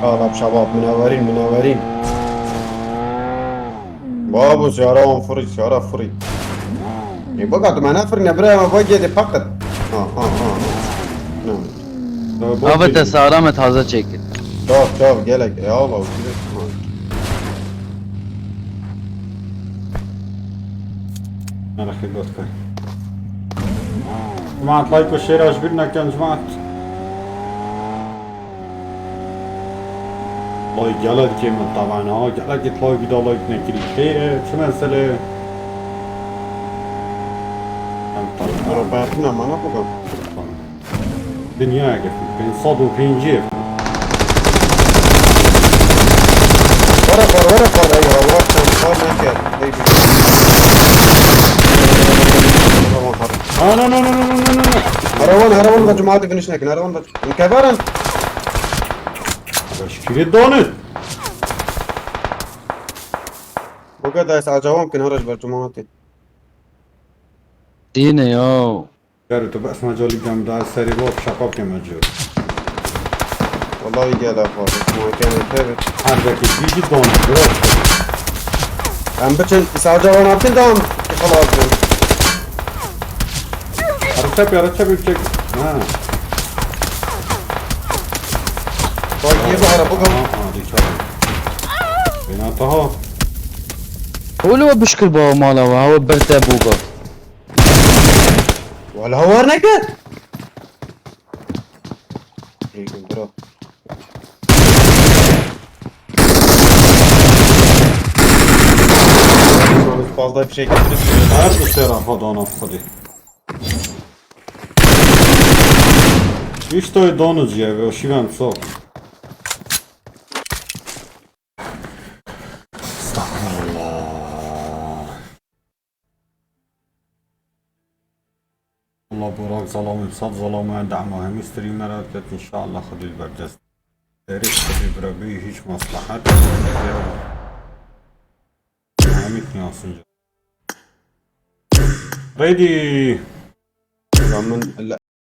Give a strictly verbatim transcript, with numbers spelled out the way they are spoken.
Alab şabab, minewerîn, minewerîn. Babo, siyara wan firî, siyara firî. Ê, baka tu me nefirîne, bira, me bagê de paqit. Ha, ha, ha. Ne. Abi, te sağlam et, taze çekil. Çav, çav, gelek. Ya Allah, uçuyor. Merhaba, dostlar. Cemaat, like ve share aç bir nakan, cemaat. Like gelek ki min tavan ha, gelek ki like bir daha like nekiri. Xeyr e, çi mesele? Em tavan. Robertina mana bu. Dinya ya, pênc sed û pêncî. Were xwar, were xwar, ey Allah, çend xwar neke. Ey bir. Ana, na, na, na. Harawan, harawan ve cemaati finish nekin, harawan ve. Kevaran. Şikiri donut. Bu kadar sa cevap kin haraj ber cemaati. Dine ya. Gero tu bes me calî dem da serê bo şaka bike me ciro. Vallahi gel abi, bu kere kere. Her dakika bir git donut, bırak. Em biçin, isa cavan atın da em xelas bin. Ara çep, ara çep yüksek. Ha. Bak, yedi ara, bu kadar. Ha, ha, dikkat et. Bina taha. Öyle o bişkir baba mala ve, o berte buga. Wala hawar neke. Bro. Fazla bir şey getirip her bu sera Adana hadi. Üç tane donuz ya ve o şiven sok. Estağfurullah. Allah Burak zalamı, sat zalamı, dama hemi streamer hareket inşallah Xwedê li ber dest. Derê Xwedê bira bê hiç maslahat. Hamit Yasin. Ready. Zaman